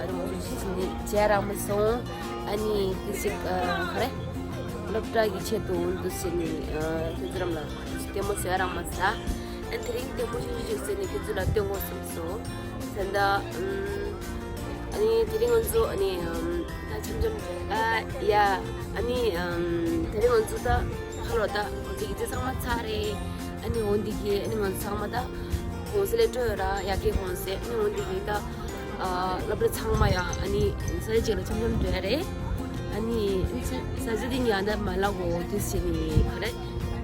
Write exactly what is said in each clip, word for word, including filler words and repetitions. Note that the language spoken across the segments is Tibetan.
ཨ་ནི་ང་ཚོ་ཅི་ནི་བྱས་རག་མ་སོང་། ཨ་ནི་དེ་ཞིག་ཨ་ག་རེ། སློབ་གྲྭ་གི་ཆེད་དུ་འོང་དུ་ཟེར་ནི་ཨ་ཁྱེད་ཚོ་རང་ལ་ལྟད་མོ་བཟོས་རག་མ་ས། ཨ་ནི་དེ་རིང་ལྟད་མོ་ཞིག་ཞིག་ཟེར་ནི་ཁྱེད་ཚོ་ལ་སྟོན་དགོས་བསམ་སོང་། ད་ལྟ་ཨམ། ཨ་ནི་དེ་རིང་ང་ཚོ་ཨ་ནི་ཨམ་ད་འཆམ་འཆམ་ཨ་ཡ། ཨ་ནི་ཨམ་དེ་རིང་ང་ཚོ་ད་ཁ་ལོ་ད་ང་ཚོ་ཡིག་ཚད་ཚང་མ་ཚར་རེད། ཨ་ནི་འོ་འདི་གི་ཨ་ནི་ང་ཚོ་ཚང་མ་ད་གོང་ས་ལས་སྤྲོད་ར་ཡ་གི་གོང་ས་ཨ་ནི་འོ་འདི་གི་ད་ཨ་སློབ་གྲྭ་ཚང་མ་ཡ་ཨ་ནི་ས་ཆ་གཅིག་ལ་འཆམ་འཆམ་སྡོད་ཡ་རེད། ཨ་ནི་ས་ཆ་འདི་ཉལ་ན་མ་ལ་གོ་དུས་ཟེར་ནི་ག་རེ།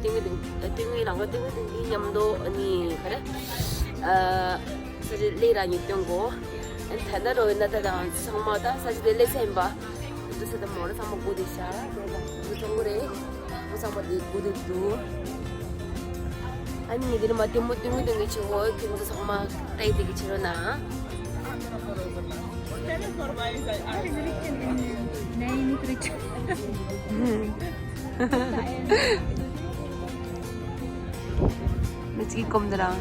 ཏིང་ངེ་ཏིང་ཏིང་ངེ་ལང་ལོ་ཏིང་ངེ་ཏིང་ངེ་མཉམ་དུ་ཨ་ནི་ག་རེ། ཨ་ས་ཆ་ལས་ར་ཉིད་སྟོན་གོ། ཨ་ནི་ད་ལྟ་རོ་ཡིན་ན་ད་དང་ཚང་མ་ད་ས་ཆ་དེ་ལས་ས་ཡིན་པ། དུ་ས་ད་མོ་ར་ཚང་མ་དགུ་དེ་ཤ་དེ་ད་དུ་ཚོང་གོ་རེད། དུ་ཚང་མ་དེ་དགུ་དེ་དུ། ཨ་ནི་ངེད་དེ་ནི་མ་ལྟད་མོ་ལྟད་མོ་ལྟད་མོ་ཆེ་བོ་ཁྱེད་ཚོ་ཚང་མ་ལྟ་ཡི་དེ་གི་ཆེ་རོ་ན། མི་གཅིག་གིས་སྐོམ་དེ་རང་།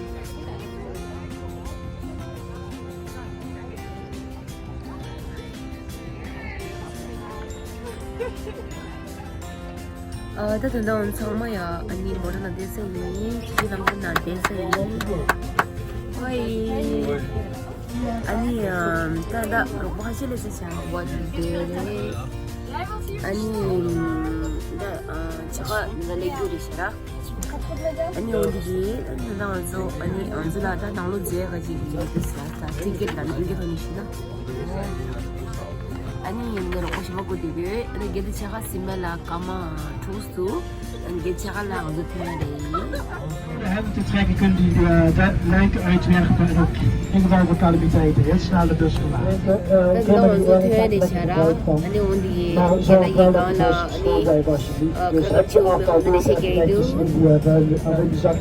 ཨ་ད་དོན་དག་ཚང་མ་ཡ་ཨ་ནི་མོ་ཊ་ནང་བསྡད་ས་ཡིན། ཁྱི་ལམ་ཁ་ནང་བསྡད་ས་ཡིན། ཧོ་ཡི། ཨ་ནི་ཨ་ད་ད་རོགས་པ་ཁ་ཤས་ལས་ས་ཆ་བ་དེ་རེད། ཨ་ནི་ད་ཨ་ཆ་ག་ནི་ལས་རྒྱུ་རེད་ཤ་ར། ཨ་ནི་འོ་འདི་གི་ཨ་ནི་ད་ང་ཚོ་ཨ་ནི་ང་ཚོ་ལ་ད་ནང་ལོགས་འཛུལ་ཡག་ག་ཅིག་ཡོད་དུས་ས་ད་ཊི་ཀེ་ཊི་ལ་ནི་ཨིན་གེ་ཐོག་ནས་ཤི་ན། ཨ་ནི་ངས་རོགས་པ་ཞིག་མ་བསྐུར་དུས་ཡོད། ཨ་ནི་དགེ་ལྡན་ཆེ་ཁ་སི་མ་ལ་ཀ་མ་ཁྲུགས་སུ་ཨ་ནི་དགེ་ཆེ་ཁ་ལ་ང་ཚོ་ཐོན་རེད། Hem te trekken kunnen die eh, de lijken uit werpen en ook ingevallen voor calamiteiten. Heel snel de bus gemaakt. ད་ལྟ་ང་ཚོ་ཐོན་རེད་ཤ་ར། ཨ་ནི་འོ་འདི་ཡི་ཁྱེད་ལ་ཡིན་གང་ལ་ཨ་ནི་ཨ་ཁ་ཁ་ཆེ་བོ་མི་ནི་ཤེས་ཀྱི་འདུག་ཨ་ད་ད་ལྟ་ང་ཚོ་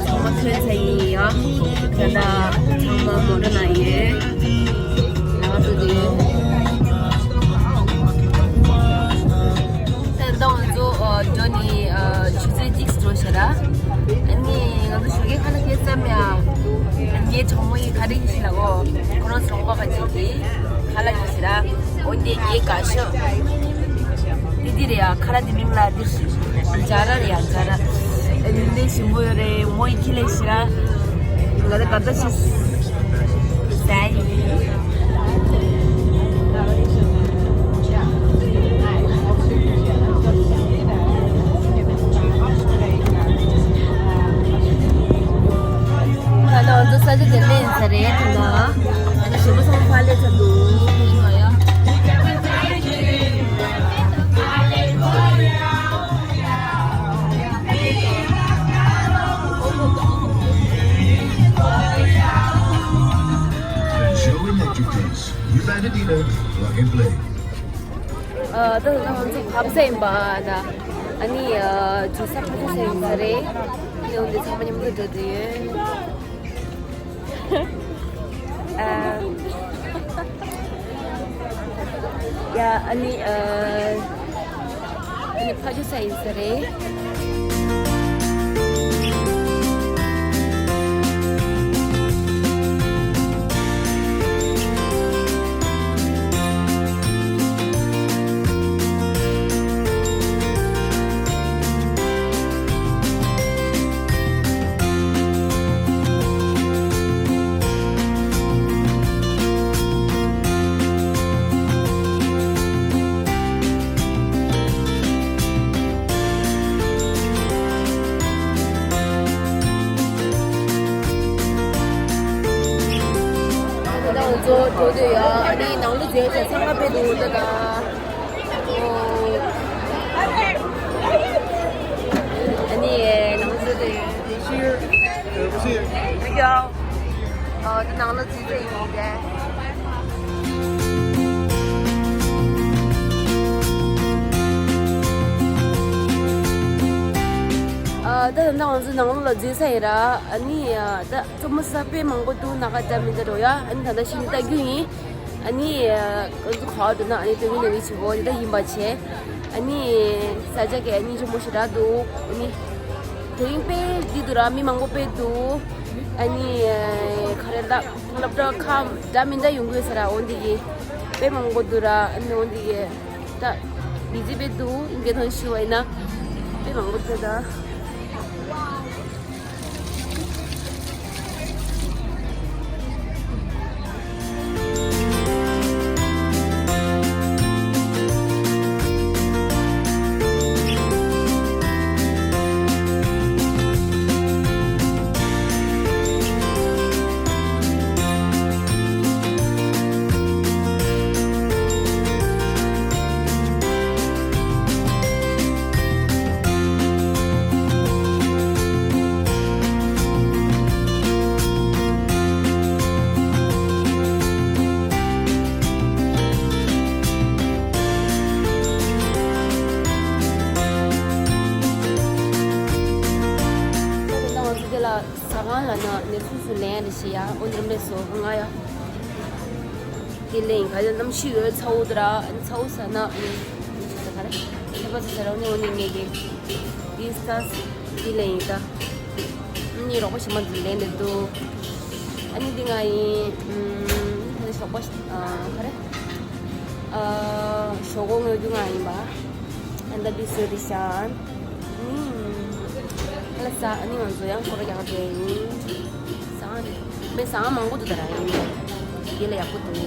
ཚང་མ་ཐོན་ཚར་ཡིན་ཡ། ད་ལྟ་ཚང་མ་མོ་ཊ་ནང་ཡོད། ང་ཚོ་འདི་ཡོད། ད་ལྟ་ང་ཚོ་ཨ་འགྲོ་ནི་ཨ་ཆུ་ཚོད་གཅིག་འགྲོ་ཤག་ར། ཨ་ནི་ང་ཚོ་ཞོགས་ཀས་ཁ་ལག་ཁྱེར་ཙམ་ཡ། ངའི་གྲོགས་མོ་ཡིས་ག་རེ་ཡིན་ཞིག་ལ་གོ། ཁོ་རང་ཚོ་རོང་པ་ག་ཅིག་གིས་ཁ་ལག་ཡིན་ཞིག་ར། འོ་དེ་ངའི་དགའ་ཤོས། འདི་འདི་རེད་ཡ། ཁ་ལག་འདི་མིང་ལ་འདི་ཞིག་འཇའ་ར་རེད་ཡ། འཇའ་ར། ཨ་ནི་ཞིམ་པོ་ཡོད་རེད། མོ་ཡིས་ཁྱེར་སླེབས་ཤག་ར། ང་ལ་དགའ་ད་ཤི། ཟས་ཡིན། ད་ལྟ་ང་ཚོ་ས་ཆ་དེར་སླེབས་ཚར་རེད། ད་ལྟ་ང་ཚོ་ཞོགས་པ་ཚང་མ་ཕར་སླེབས་ཚར་འདུག་ཡ། Enjoy activities. You've had a dinner, plug and play. ཨ་ད་ང་ཚོ་བབས་ས་ཡིན་པ་ན། ཨ་ནི་ཨ་འཛུལ་ས་ཕ་ཚོ་ས་ཡིན་ས་རེད། ཨ་ནི་འོན་ཏེ་ཚང་མ་མཉམ་དུ་འགྲོ་དུས། ཨ་ཡ་ཨ་ནི་ཨ་ཨ་ནི་ཕ་ཚོ་ས་ཡིན་ས་རེད། ད་ང་ཚོ་འགྲོ་འདོད་ཡ། ཨ་ནི་ནང་ལ་འཛུལ་ཡ་ཚང་མ་དཔེ་འདུག་ད་ད། ཨ་ནི་ནང་ལ་འཛུལ་འདོད་ཡ། ཨ་ད་ནང་ལ་འཛུལ་འདོད་ཡིན་ད། ཨ་ད་ད་ང་ཚོ་ནང་ལོགས་ལ་འཛུལ་ཚར་ཡིན་ར། ཨ་ནི་ཨ་ད་རྩེད་མོ་ས་དཔེ་མང་པོ་འདུག་ན་ག་ད་མི་འདྲ་རོ་ཡ། ཨ་ནི་ད་ལྟ་ཤི་ནི་ལྟ་རྒྱུ་ཡིན། ཨ་ནི་ཨ་ང་ཚོ་ག་བ་འགྲོ་ན་ཨ་ནི་དོན་གྱི་ནང་མི་བྱེད་གོ་དེ་ད་ཡིན་པ་བྱས། ཨ་ནི་ས་ཆ་གི་ཨ་ནི་རི་མོ་ཞེ་དྲག་འདུག་ཨ་ནི་དེ་རིང་དཔེ་འདི་འདུག་ར། མི་མང་པོ་དཔེ་འདུག་ཨ་ནི་ག་རེ་ལབ་སློབ་གྲྭ་ཁག་འདྲ་མི་འདྲ་ཡོང་གི་ཡོད་ས་ར། འོ་འདི་གི་དཔེ་མང་པོ་འདུག་ར། ཨ་ནི་འོ་འདི་གི་ད་བི་ཛི་དཔེ་འདུག་ཨིན་སྐད་ཐོན་ཞུ་བ་ཡིན་ན་དཔེ་མང་པོ་འདུག་ད། ད་ང་ཚོ་དེ་ལ་ཟ་ཁང་ལ་ན་ནས་སུ་སུ་ལེན་ཡ་ནི་ཤི་ཡ། འོ་འདི་རམ་ལས་སོ་ང་ཡ། དེ་ལེན་ག་ཡ་གནམ་གཤིས་ཡོད་ཚ་བོ་དེ་ར། ཚ་བོ་ཟ་ན་ནི་ཁ་རེ་ཁ་པ་ཟ་ཟ་ར། འོ་ནི་འོ་ནི་ངས་དེ་དེ་ས་དེ་ལེན་ཡིན་ད། ཨ་ནི་རོགས་པ་ཞིག་མ་འཛིན་ལེན་འདི་འདུག་ཨ་ནི་འདི་ང་ཡིན། ཨ་ནི་ཞོགས་པ་ཨ་ག་རེ་ཨ་ཞོགས་གོ་ངོས་རྒྱུ་ང་ཡིན་པ། ཨ་ནི་ད་འདི་བཟོས་ཏེ་ཤ་ཨ་ནི་ཨ་ལ་ས། ཨ་ནི་ང་ཚོ་ཡང་སྐོར་རྒྱག་དེ་ཡིན། ས་ཨ་ནི། མི་ཟ་མང་པོ་འདུག་ད་ར་ཡིན་ནའི་དེ་ལ་ཡག་པོ་འདུག་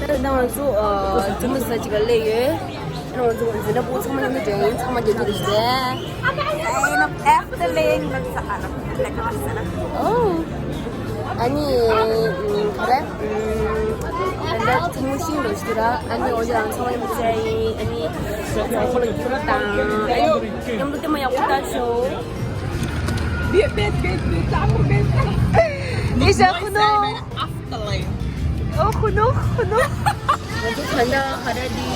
ད་ང་ཚོ་ཨ་ཙུ་མི་ས་ཅིག་ག་སླེབས་ཡོད། ང་ཚོ་འཛིན་གྲྭ་པོ་ཚང་མ་ཡིན་ན་འདྲ་ཡིན། ཚང་མ་རྒྱག་གི་རེད་ཟེར། ཨོ། ཨ་ནི་ག་རེ། ད་ལྟ་ཐུང་ཤིང་ལོ་ཞིག་ར། ཨ་ནི་འོ་ཅག་ཚང་མ་ཡིན་ཟེར་ཡིན། ཨ་ནི་ཚང་མ་ལ་ཡིན་དང་ཨ་ནི་མཉམ་དུ་དེ་མ་ཡག་པོ་ལྟ་ཤོག་ཨེ་ཤ་ཁུ་ནོ། ཨོ་ཁུ་ནུ་ཁུ་ནུ། ང་ཚོ་ད་ལྟ་ཧ་ར་དི་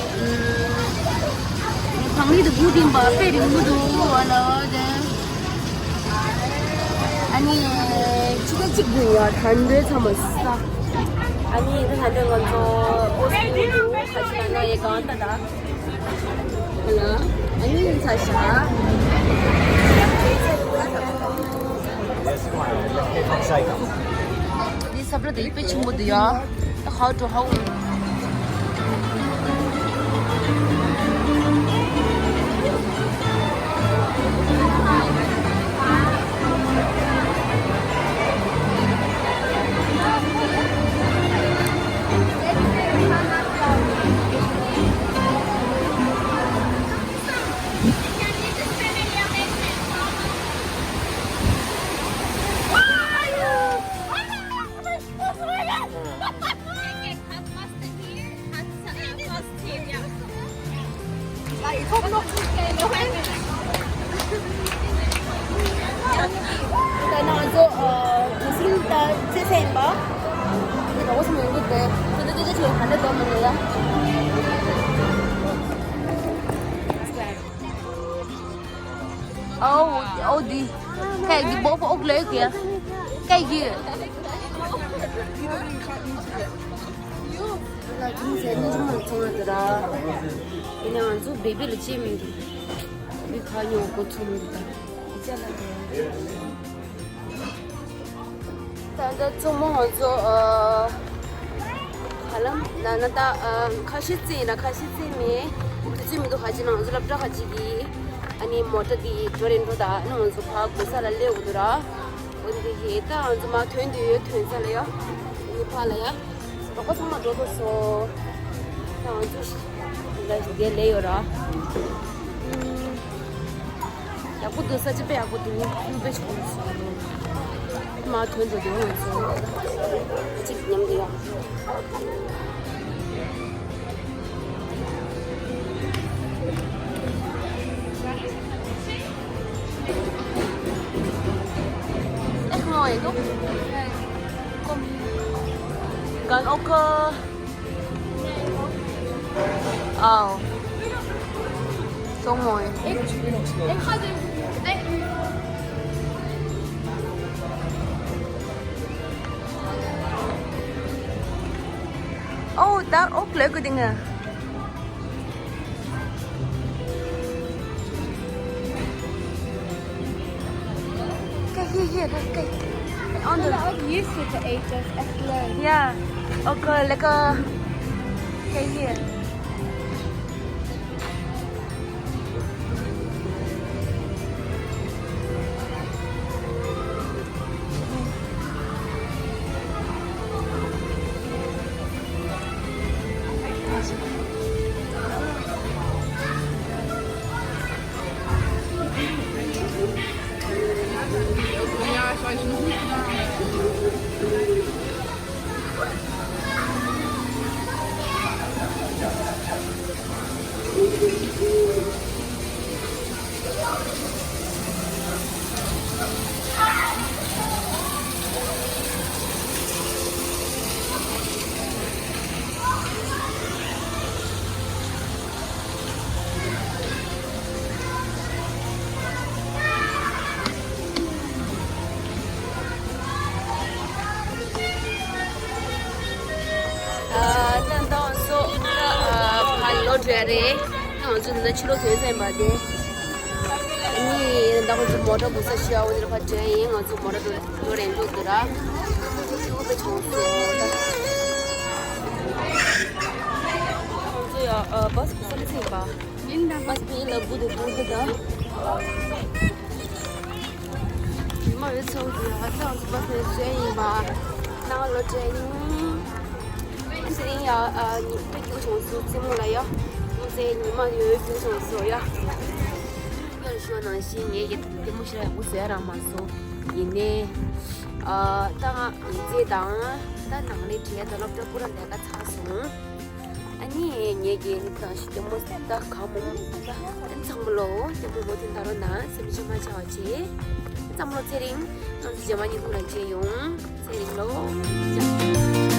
ཨམ་བང་རི་དུ་སྒུག་བསྡད་པ་དཔེ་རིང་པོ་འདུག་ཨ་ལ་དེ། ཨ་ནི་ཕྱི་ཟླ་གཅིག་དགུ་བ་ད་འདོད་ཚང་མ་ས། ཨ་ནི་ད་ད་ལྟ་ང་ཚོ་ཨོ་སི་ཁ་ཆེ་ན་ཡེ་གང་ལྟ་ད། ཨ་ལ་ཨ་ནི་ཚ་ཤ། འདི་ས་བླ་དེ་དཔེ་ཆེན་པོ་འདུག་ཡ། How to how? ད་ང་ཚོ་ཨ་གུང་སེང་ད་རྩེད་ས་ཡིན་པ། འདི་ག་བ་སུ་མི་འདུག་སྟེ། ཁོ་ཚོ་ཅི་ཅི་ཅི་ག་འདྲ་འདུག་མི་འདུག་ཡ། ཨོ་ཨོ་འདི། ཁ་གི་སྦོ་སྦོ་ཨོག་ལོས་གི། ཁ་གི། ལ་ཁྱིམ་ཟས་ནི་ཅུང་མང་ཚོང་ཡོད་དེ་ར། ཡིན་ནའང་ང་ཚོ་བེ་བེ་ལ་ཅི་མི་འདུག་མི་ཁ་ཉོ་གོ་ཚོང་འདུག་ད། ད་ལྟ་མཚོ་མོ་ང་ཚོ་ཨ་ག་ལམ་ན་ན་ད་ཨ་ཁ་ཤས་རྩེ་ཡིན་ན་ཁ་ཤས་རྩེ་མེད། དུས་ཚོད་མི་འདུག་ཁ་ཅིག་ན་ང་ཚོ་སློབ་གྲྭ་ཁ་ཅིག་གི་ཨ་ནི་མོ་ཊ་འདི་འགྲོ་རེད་འགྲོ། ད་ཨ་ནི་ང་ཚོ་ཕར་གོ་ས་ལ་སླེབས་འོ་དུ་ར། འོ་འདི་ཧེ་ད་ང་ཚོ་མ་ཐོན་དུས་ཡོད་ཐོན་ས་ལ་ཡ། ཨ་ནི་ཕར་ལ་ཡ། རོགས་པ་ཚང་མ་འགྲོ་དགོས་སོ། ད་ང་ཚོ་ཞིག་འདི་འདྲ་ཞིག་འདིར་སླེབས་ཡོད་ར། ཨུམ། ཡག་པོ་འདུག་ས་ཆ་དཔེ་ཡག་པོ་འདུག་ཡུལ་དཔེ་ཆེན་པོ་འདུག་མ་ཐོན་འགྲོ་དུས་ང་ཚོ་གཅིག་མཉམ་དུ་ཡོང་། ཨེ་ཁོང་ཨེ་ཏོ། ཀོམ། གན་ཨོ་ཁ། Wow. So mooi. Oh, daar ook leuke dingen. Kijk hier, hier, kijk, kijk. Onder. Ook hier zitten eten, is echt leuk. Ja, ook eh, lekker. Kijk hier. ད་ལྟ་སོ་ཕར་ལོག་འགྲོ་ཡ་རེད། ང་ཚོ་འདི་ཕྱི་ལོགས་ཐོན་ཟིན་པ་དེ། ཨ་ནི་ད་ང་ཚོ་མོ་ཊ་སྒུག་ས་ཞིག་ཨ་འོ་དེར་ཕར་འགྲོ་ཡ་ཡིན། ང་ཚོ་མོ་ཊ་འགྲོ་འགྲོ་རན་འདུག་འདི་ར། ང་ཚོ་ཡོད་པའི་ཆུང་སོ། ང་ཚོ་ཡ་ཨ་བྷ་སི་སྒུག་ས་ལ་ཚིག་པ། ཡིན་ད་བྷ་སི་ལ་སྒུག་དེ་འདུག་འདི་ད། ཉི་མ་འོད་ཚོགས་ཀྱི་ཧ་ཅང་གཟུགས་པོ་ནས་བཟོས་ཡིན་པ། ནང་ལོ་དྲན། དེ་རིང་ཡ་ཨ་ཉི་མ་སྐྱིད་པོ་བྱུང་སོང་། རྩེད་མོ་ལ་ཡ། ཁོང་ཚོའི་ཉི་མ་འོད་སྐྱིད་ཆུང་སོང་ཡ། སྔར་ཞུས་ནང་བཞིན་ངས་ཡ་ལྟད་མོ་ཞེ་དྲག་ཡག་པོ་བཟོ་ཡ་རག་མ་སོང་། ཡིན་ནའི་ཨ་ད་ང་ཉི་ཚེ་དང་ད་ནང་ལས་བྲིས་ཡ་དང་སློབ་གྲྭ་པུ་ར་ལས་ཀ་ཚར་སོང་། ཨ་ནི་ངེད་ཀྱི་ནི་དང་ཞིག་ལྟད་མོ་ད་གང་མང་མང་ད་ཚང་མ་ལོ་ལྟད་མོ་མོ་དེ་ད་རོ་ན་སེམས་ཤུགས་མ་ཆག་བྱེད། ཚང་མ་ལོ་ཚེ་རིང་། ང་ཚོ་རྗེས་མ་ཉིན་གུང་ལ་མཇལ་ཡོང་། ཚེ་རིང་ལོ།